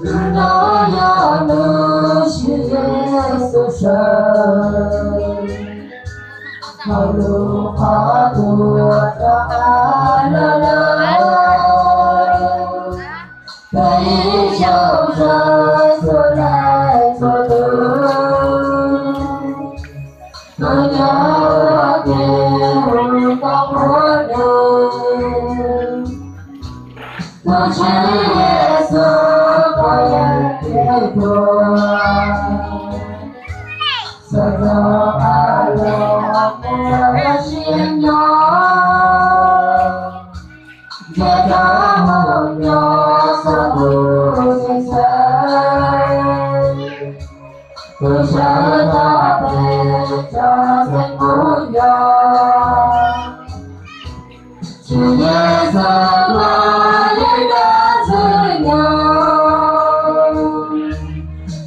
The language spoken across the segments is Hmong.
Hnub no yog hnub Tswv Yexus sawv, hauv lub qhov tuag rov qab los lawm. Peb ib zaug ntawm txhua leej txhua tus, tus nyob ua ke hu koj qhua dub. Tus Tswv Yexus, koj yeej kev tuag, txawm txog qab los kuv txawj siab nyob, nrhiav tau mus nyob txog tus txheej txhawv, tus sawv tau peb cov txheej kuj yog Tswv Yexus, koj yeej dab ntxwg nyoog,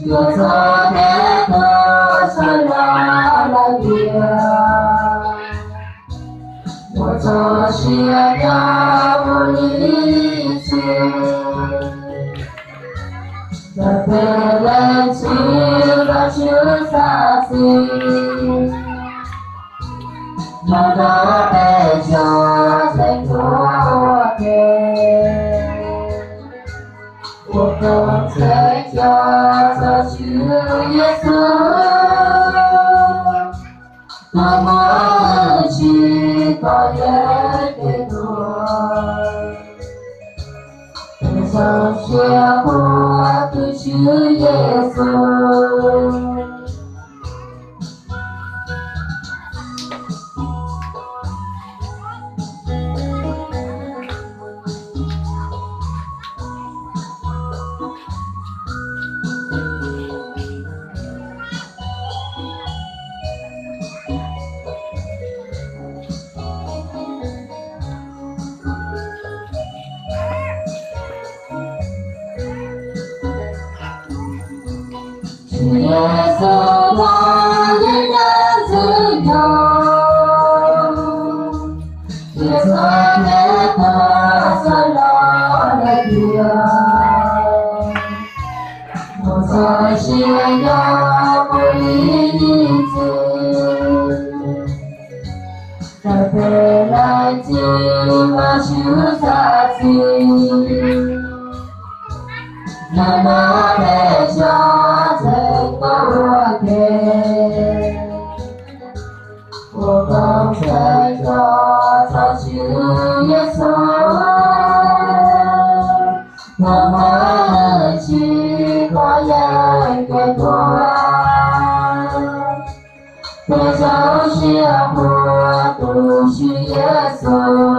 yuav txog kev tuag txhawm los lawm tiag, muaj txoj sia nyob mus ib txhis. Ntawm peb leej txiv los Tswv xav txij, hnub no peb cov txheej tuag ua ke, ua koj txhawj coj txog Tswv Yexus, tus muaj hwj chim, koj yeej kev tuag, peb zoo siab qhuas tus Tswv Yexus. Tswv Yexus, koj yeej dab ntxwg nyoog, yuav txog kev tuag txhawm los lawm tiag, muaj txoj sia nyob mus ib txhis. Ntawm peb leej txiv los Tswv xav txij, hnub no peb cov txheej tuag ua ke, ua koj txhawj coj txog Tswv Yexus, tus muaj hwj chim, koj yeej kev tuag, peb zoo siab qhuas tus Tswv Yexus.